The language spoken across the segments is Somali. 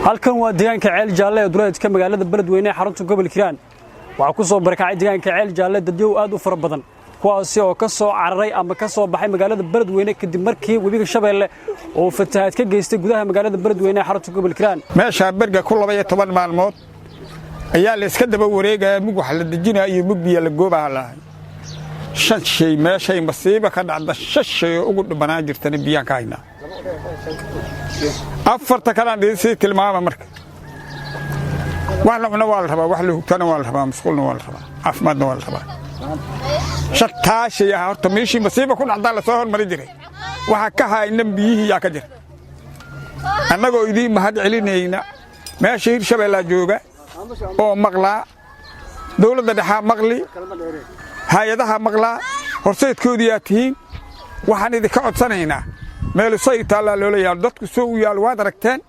Halkan waa deegaanka Ceel Jaalle ee duleedka magaalada Beledweyne ee xarunta gobolka Hiiraan. Waxaa ku soo barakacay deegaanka Ceel Jaalle dadyow aad u fara badan, kuwaasi oo ka soo cararay ama ka soo baxay magaalada Beledweyne kadib markii webiga Shabeelle uu fatahaad ka geystay gudaha magaalada Beledweyne ee xarunta gobolka Hiiraan. Meeshaa berga ku 12 maalmood ayaa la iska daba wareegaya, mug wax la dejinaya iyo mug biyo la goobaha lahay. Shan shay meeshay masiiba ka dhacda, shan shay oo ugu dhibanaan jirtana biyaan ka haynaa. Afarta kalaan idin sii tilmaama. Marka wax la cuno waa la rabaa, wax la hugtana waa la rabaa, musqulna waa la rabaa, caafimaadna waa la rabaa. Shantaa shay ah horta meeshii masiiba ku dhacdaa la soo hormari jiray. Waxaa ka hayna biyihii yaa ka jira. Annagoo idiin mahad celinayna, meesha Hirshabeellaa jooga oo maqlaa, dawladda dhexaa maqli, hay-adaha maqlaa, horseedkoodiyaa tihiin. Waxaan idinka codsanaynaa, meelusay taallaa loola yaalo, dadku soo u yaalo waad aragteen.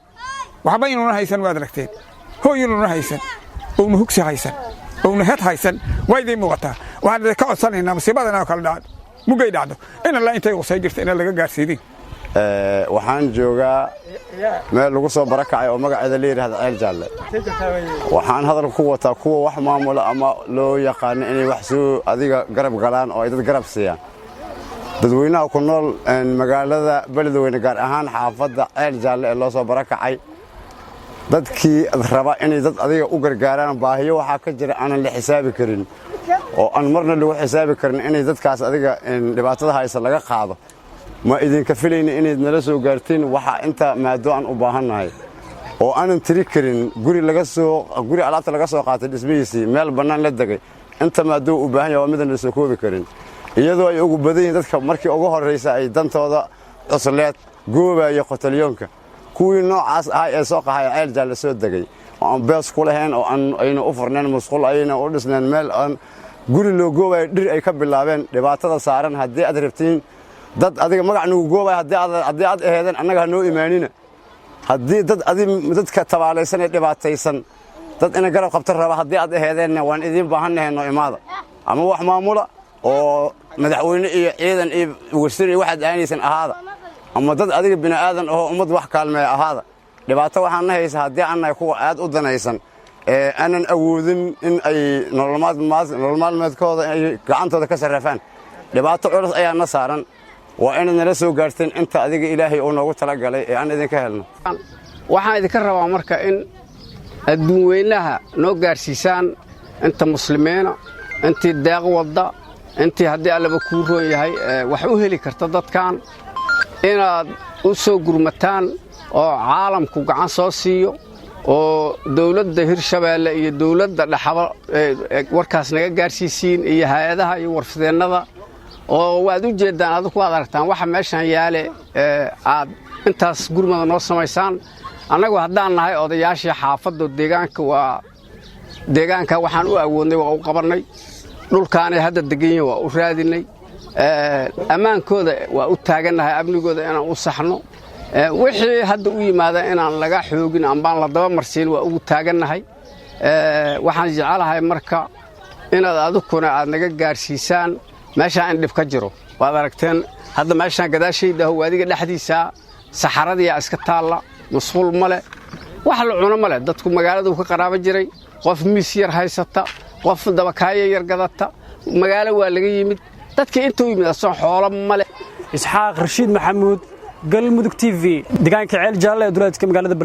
Waxba inuuna haysan waad aragteen, hooy inuuna haysan, ouna hugsi haysan, ouna hed haysan waa idiin muuqataa. Waxaan idinka codsanaynaa masiibadan oo kale dhacdo, muggay dhacdo, in alla intay qusay jirta inaan laga gaarsiidin. Waxaan joogaa meel lagu soo barakacay oo magaceeda la yidhahda Ceel Jaalle. Waxaan hadalka ku wataa kuwa wax maamula ama loo yaqaano inay wax soo adiga garab galaan oo ay dad garab siiyaan. Dadweynaha ku nool magaalada Beledweyne, gaar ahaan xaafadda Ceel Jaalle ee loo soo barakacay, dadkii raba inay dad adiga u gargaaraan, baahiyo waxaa ka jira aanan la xisaabi karin oo aan marna lagu xisaabi karin inay dadkaas adiga dhibaatada haysa laga qaado. Ma idinka filayna inayd nala soo gaartiin. Waxa inta maado aan u baahannahay oo aanan tiri karin, guri laga soo guri alaabta laga soo qaatay dhismihiisii meel bannaan la degay, inta maado u baahan yahay waa midaan la soo koobi karin, iyadoo ay ugu badan yihiin dadka markii ugu horraysa ay dantooda cusleed goobaya qotalyoonka. Kuwii noocaas ahaa ee soo qaxay Ceel Jaalle soo degay oo aan bees ku lahayn oo aan ayna u furnayn musqul, ayna u dhisnayn meel aan guri loo goobayo, dhir ay ka bilaabeen dhibaatada saaran. Haddii aad rabtiin dad adiga magac nagu goobaya, haddii aad aheedeen, annaga ha noo imaanina. Haddii dad adi dadka tabaalaysan ee dhibaataysan dad ina garab qabta raba haddii aad aheedeenna, waan idiin baahannahay, noo imaada. Ama wax maamula oo madaxweyne iyo ciidan iyo wasiir iyo waxaad aanaysan ahaada, ama dad adiga bini'aadan oo ummad wax kaalmeeya ahaada. Dhibaato waxaan na haysa haddii aan nahay kuwa aad u danaysan ee aanan awoodin in ay nolol maalmeedkooda ay gacantooda ka sarrafaan. Dhibaato culus ayaa na saaran. Waa inaad nala soo gaarteen inta adiga Ilaahay uu noogu talagalay ee aan idinka helno. Waxaan idinka rabaa marka in adduun weynaha noo gaarsiisaan, inta muslimiina, intii deeq wadda, intii haddii Allaba kuu roon yahay wax u heli karta dadkan, inaad u soo gurmataan oo caalamku gacan soo siiyo oo dawladda Hirshabeelle iyo dawladda dhexaba warkaas naga gaarsiisiin, iyo hay-adaha iyo warfideennada. Oo waad u jeeddaan, adiku waad aragtaan waxa meeshaan yaale, aad intaas gurmada noo samaysaan. Annagu haddaan nahay odayaashii xaafadda deegaanka, waa deegaanka waxaan u awoodnay waa u qabannay. Dhulkaanay hadda degan yihin waa u raadinay. Ammaankooda waa u taagannahay, amnigooda inaan u saxno, wixii hadda u yimaada inaan laga xoogin ambaan la daba marsiin waa ugu taagannahay. Waxaan jecelahay marka inaad adukuna aad naga gaarsiisaan meeshaan in dhib ka jiro. Waad aragteen hadda meeshaan gadaashayda aho, waadiga dhexdiisaa saxaradiyaa iska taalla, musquul ma leh, wax la cuno ma leh. Dadku magaaladuu ka qaraabo jiray, qof miis yar haysata, qof dabakaayo yar gadata, magaalo waa laga yimid. Dadkii intuu yimid asoo xoolo ma leh. Isxaaq Rashiid Maxamuud, Galmudug TV, deegaanka Ceel Jaalle ee duleedka magaalada.